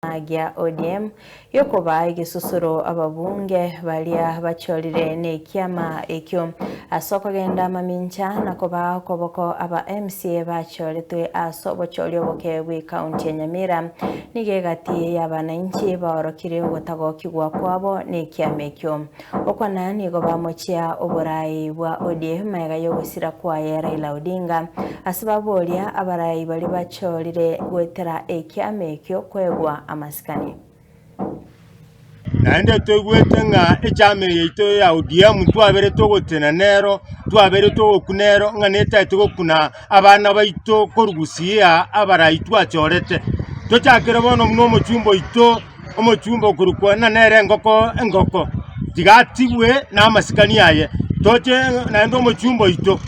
Gia ODM giokobaa egesusuro ababunge baria bachorire nekiama ekio ase okogenda mamincha na kobaa okoboko aba MCA bachoretwe ase obochori oboke bwe county ya Nyamira. Nigo egati y'abanainchi baorokire ogotagokigwa kwabo nekiama ekio. Okwana nigo bamochia oborai bwa ODM magega y'ogosira kwaye Raila Odinga ase baboria abarai baria bachorire goetera ekiama ekio koegwa amasikani. Naende toigwete ng'a echama eye yaito ya ODM twabere togotena nero, twabere togokuna ero ng'a netaete gokuna abana baito korwa gusii aa abarai twachorete. Tochakere bono buna omochumba oito. Omochumba okorokwa ng'a nere engoko engoko, tiga atigwe namasikani aye. Toche naende omochumba oito,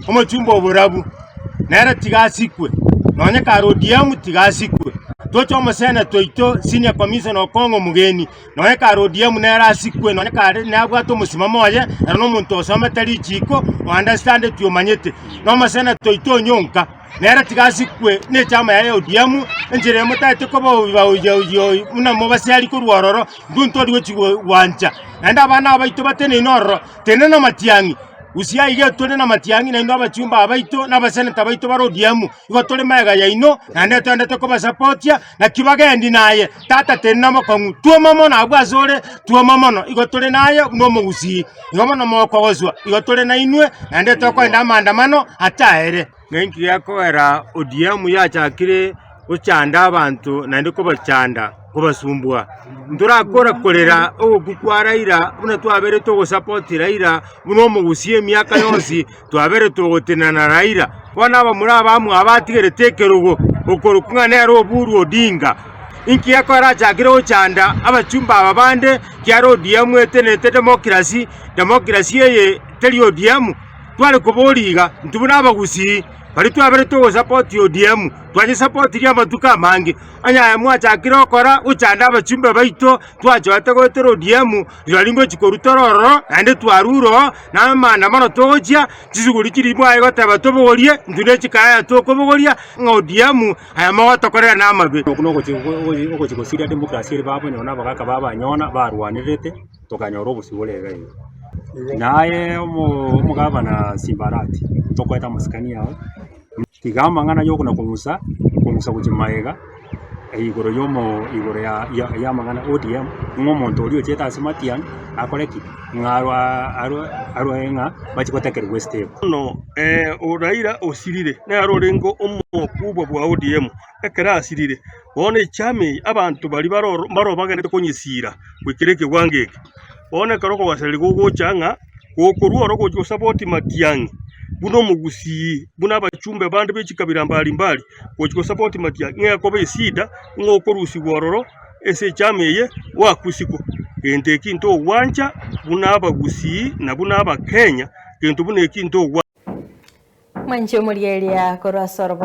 omochumba oborabu, nere tiga asikwe, nonye kare ODM tiga asikwe. Toche omoseneta oito senior commissioner Okong'o Omogeni, nonye kare ODM nere asikwe, nonye kare nabwate omosimamo oye, ere na omonto osomete richiko, o understandeti omanyete. Na omoseneta oito Onyonka. Nere tiga asikwe nechama yaye ODM, enchera eye motaete kobaoyia buna mobasiarie korwa ororo, intwe ntori gochia gwancha. Naende abana aba baito bateneine ororo, tenena amatiang'i, gusii aiga etore namatiang'i naende abachumba aba baito na abaseneta baito bare ODM, igo tore magega yaino, naende toendete kobasapotia, naki bagendi naye, tata tenena mokong'u, twoma mono abwo asore, twoma mono, igo tore naye buna omogusii. Igo bono mokogoswa, igo tore nainwe, naende tokoenda amaandamano ataere. Ninki gekogera ODM yachakire gochanda abanto naende kobachanda, kobasumbua? Ntorakora korera ogokwa kwa Raila buna twabeire togosapoti Raila buna omogusii emiaka yonsi twabeire togotenena na Raila. Bono abamura abamwabo batigerete ekerogo okorokwa ng'a nere Oburu Odinga. Inki gekogera achakire gochanda abachumba aba bande kiagera ODM etenenete democracy, democracy eye teri ODM. Tware koboria iga, intwe buna abagusii, baria twaberete ogosapoti ODM, twanyesapotirie amatuko amange. Onye aye mwachakire gokora gochanda abachumbe baito, twachorete goetera ODM, rirorio ngochia korwa tore ororo, naende twarure oo, na amaandamano togochia, chisuguri chiria mwaye goteba tobogorie, intwe ne chikaya tokobogoria, ng'a ODM aya mogotokorera namabe. Okwo nogochia ogochia gosiria democracy eria babonyora na abagaka babanyona barwanererete. tokanyora obosibore iga iga. Naye omo omogabana Simba Arati, ntokoete amasikani ao, tiga amang'ana ya okona kong'usa, kong'usa gochia magega, igoro ya omo igoro ya ya ya amang'ana ODM, ng'a omonto oria ochete ase matiang'i, akore ki? Ng'a arwa arwe arwe ng'a bachie gotekerigwa estep. Bono Raila osirire, nere orenge omokubwa bwa ODM, ekero asirire, Bono echama eye abanto baria baroro mbaro bagenderete konyesiira goikera ekewango eke. Bono ekero okogosereria gogocha ng'a gokorwa oro gochia gosapoti matiang'i buna omogusii, buna abachumbe bande be chikabira mbari mbari, gochia gosapoti matiang'i ng'a ekoba esida ng'a okorusigwa ororo ase echama eye gwakusigwa. Gento eki ntogwancha buna abagusii na buna abakenya, gento buna eki ntogwancha. Mwanche omorieria korwa ase orobo.